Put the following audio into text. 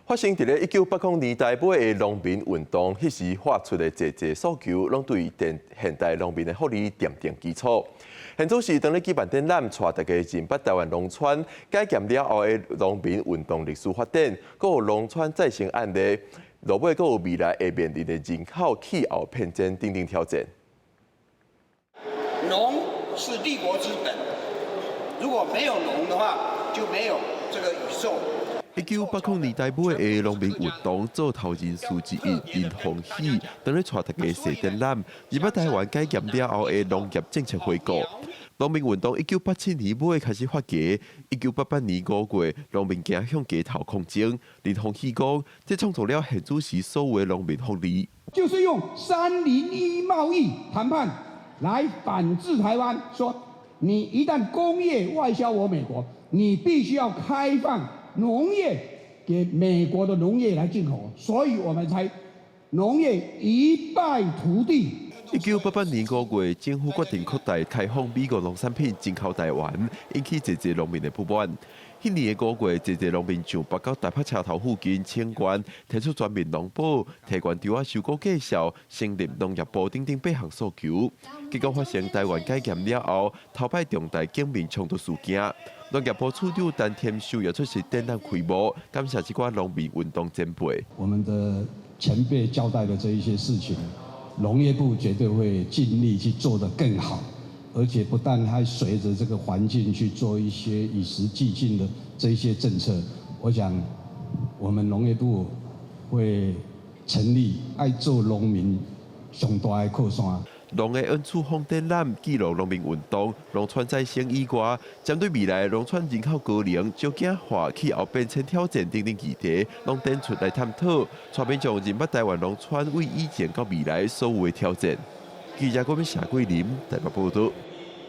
發生佇咧1980年代尾的農民運動，彼時發出的濟濟訴求，攏對現代農民的福利奠定基礎。現主席當咧舉辦展覽，帶大家認捌臺灣農村解嚴了後的農民運動歷史發展，閣有農村再生案例，落尾閣有未來會面臨的人口氣候變遷等等挑戰。農是立國之本，如果沒有農的話，就沒有這個宇宙。1980年代尾的農民運動做頭人士之一林鴻禧，當咧帶大家踅展覽，認捌臺灣解嚴了後的農業政策回顧。農民運動1987年尾開始發芽，1988年5月，農民行向街頭抗爭。林鴻禧講，這創造了現主時所有的農民福利。就是用301貿易談判來反制臺灣，說你一旦工業外銷我美國，你必須要開放農業給美國的農業來進口，所以我們才農業一敗塗地。1988年5月，政府決定擴大開放美國農產品進口臺灣，引起濟濟農民的不滿。彼年的5月，濟濟農民上北到台北車頭附近請願，提出全面農保、提懸稻仔收割價數、成立農業部等等八項訴求。結果發生臺灣解嚴了後，頭擺重大警民衝突事件。農業部處長陳添壽也出席展覽開幕，感謝這寡農民運動前輩。我們的前輩交代的這一些事情，農業部絕對會盡力去做得更好，而且不但還隨着這個環境去做一些與時俱進的這一些政策。我想，我們農業部會成立愛做農民上大的靠山。農的恩賜風展覽記錄農民運動、農村再生以外，針對未來農村人口高齡、少子化、氣候變遷挑戰等等議題，攏展出來探討，帶民眾認捌臺灣農村為以前到未來所有的挑戰。記者郭敏、謝桂林台北報道。